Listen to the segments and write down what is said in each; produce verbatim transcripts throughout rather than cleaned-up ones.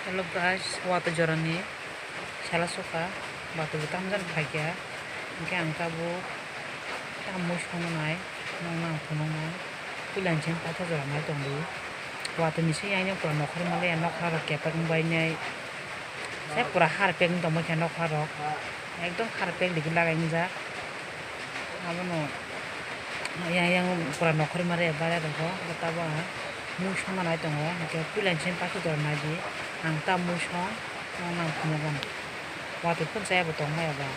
Hello guys, watwi jorani sela sukha, watwi bo tamjani phaikha, hinkhe ang tabuk tamwi songnai, nokno ang phunuknai, puila ni simi paithago jora nai tongdi, watwi ni simi yang yang pura nokhorwi manliya, nokha rok kepek wng bainai, sai pura harpek wng tongbaikha nokha rok, ekdom harpek digi lagai wngjak. Abono yang yang pura nokhorwi manliya bare rokbo, bo tabuk ang mui songna nai tongo, hinkhe puila ni simi paithago jora naidi, ang ta mui song, nokno ang phunukgwno. Watwi phano chaya bo tongmaya ba.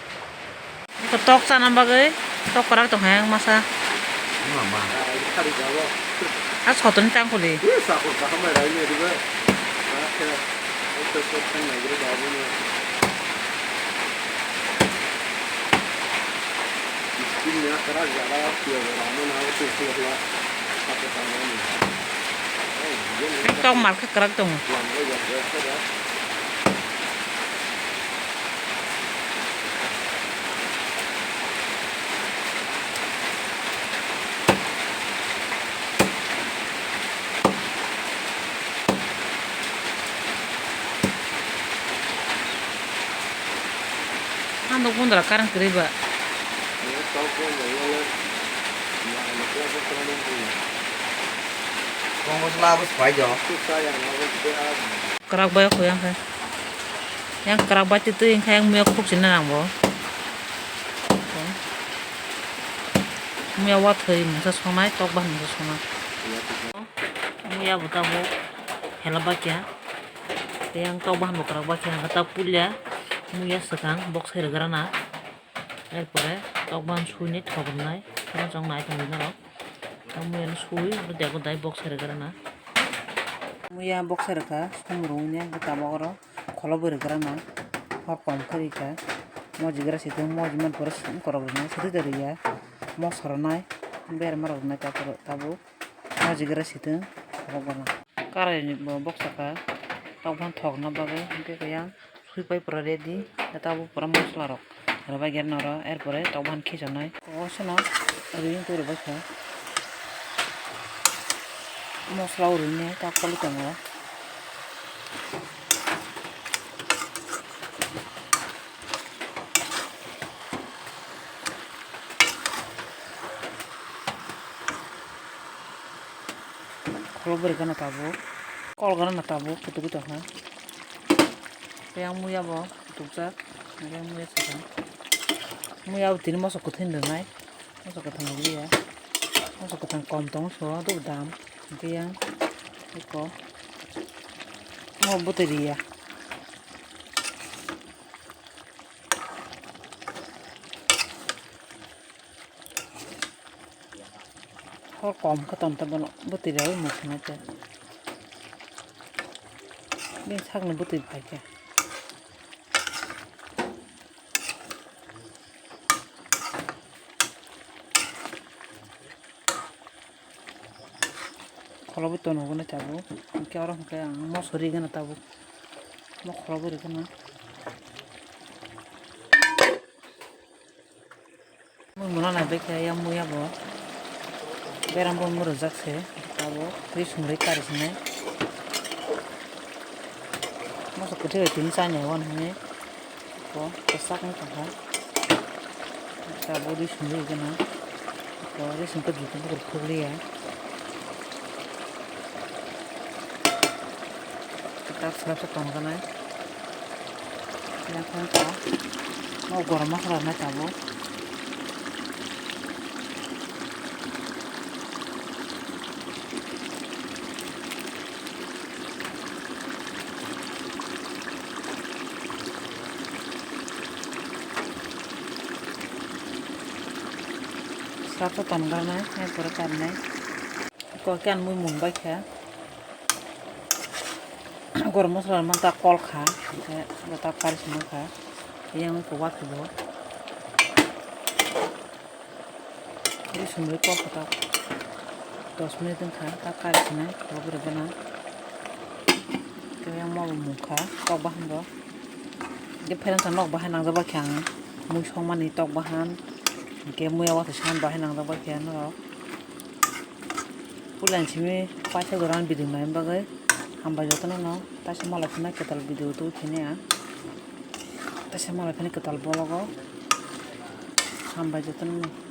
Iko tok chana bagwi tok kwrak tongkha yang masa. Mama. A sotoni tangkuli. Tok markhe kwrak tongo. Ang nukgo dara current kwrwi ba. Kwrak bai o kho yang khe. Yang kwrak bai twi twi wngkha yang muya khuk sina nang bo. Muya wathwi mungsa songnai, tok bahai mungsa songnai. Muya bo tabuk hela bakya. Tei yang tok bahan bo kwrak bakya, hwnkhe ta puila muya swkang bok sai rwgrana. Erpore tok bahan suinai thok rwnai, kheno chong nai tongdi norok. Ta muya no sui, oro dego dai bok sai rwgrana. Muya bok sai rwkha, song rwui tabok oro kholo bwrwi grana. Hor kom khe rikha, mojigra sitwng, moji man pore song korok rwnai, sitwk da rwya, moso rwnai, berma rok rwnai tabuk. Mojigra sitwng, tabuk gana. Karai ni bo boksa kha, tabuk thokna bagwi, hinkhe khe yang sui pai pura ready, tabuk pura mosola rok rwbai khe noro, erpore tabuk khichonai. O seno rwi twi rwbai kha. Mosola o rwini ta koli tongo. Kholo bwrwi gana tabuk, kol gana tabuk kutuk kutuk ha. Yang muya bo kutukjak, yang muya sakang. Muya bo tini moso kwthwi rwnai, moso kwthang rwliya. Moso kwthang kom tongo so, duk dam. Hinkhe yang eko mo bwtwi rwya. Hor kom khe tonto bono bwtwi rwi mung swnai khe. Bini sakni bwtwi bai khe. Kholo bwtwi tongo tabuk. Hinkhe oro hinkhe ang moso ri gana tabuk. Mo kholo bwrwi gana. Mui muna nai bai khe yang muya bo. Beram bo murujak se tabuk. Twi sumri kari sinai. Moso kwthwi bai tini chani wan hwnwi. Ko kwchak wng tongkha. Tabuk rising ri gana. Ko rising ko jutu bukur khukliya. Kwtak swrapsa tongkha nai. Yang khe wngkha. Mo gorom masala rwnai tabuk. Sap sa ton garnai, hai pore karnai. Ko khe ang mui mung bai kha. Gorom masala man ta kol kha, hingkhe bo ta kari se man kha. Yang ko watwi bo. Risumri kok kwtal dos minute wngkha, ta kari sinai, khorokbrwi gana. Tei yang mobo mungkha, tok bahan bo. Tei pherangsa nok bahai nangjak bai khe ang mui songmani tok bahan, hinkhe muya watwi songmani bahai nangjak bai khe norok. Puila ni simi paisa jora biding nai bagwi. Hambai jotono no, taisa malai phina kwtal video twi phini ang. Taisa malai phina kwtal vlog o. Hambai jotono no.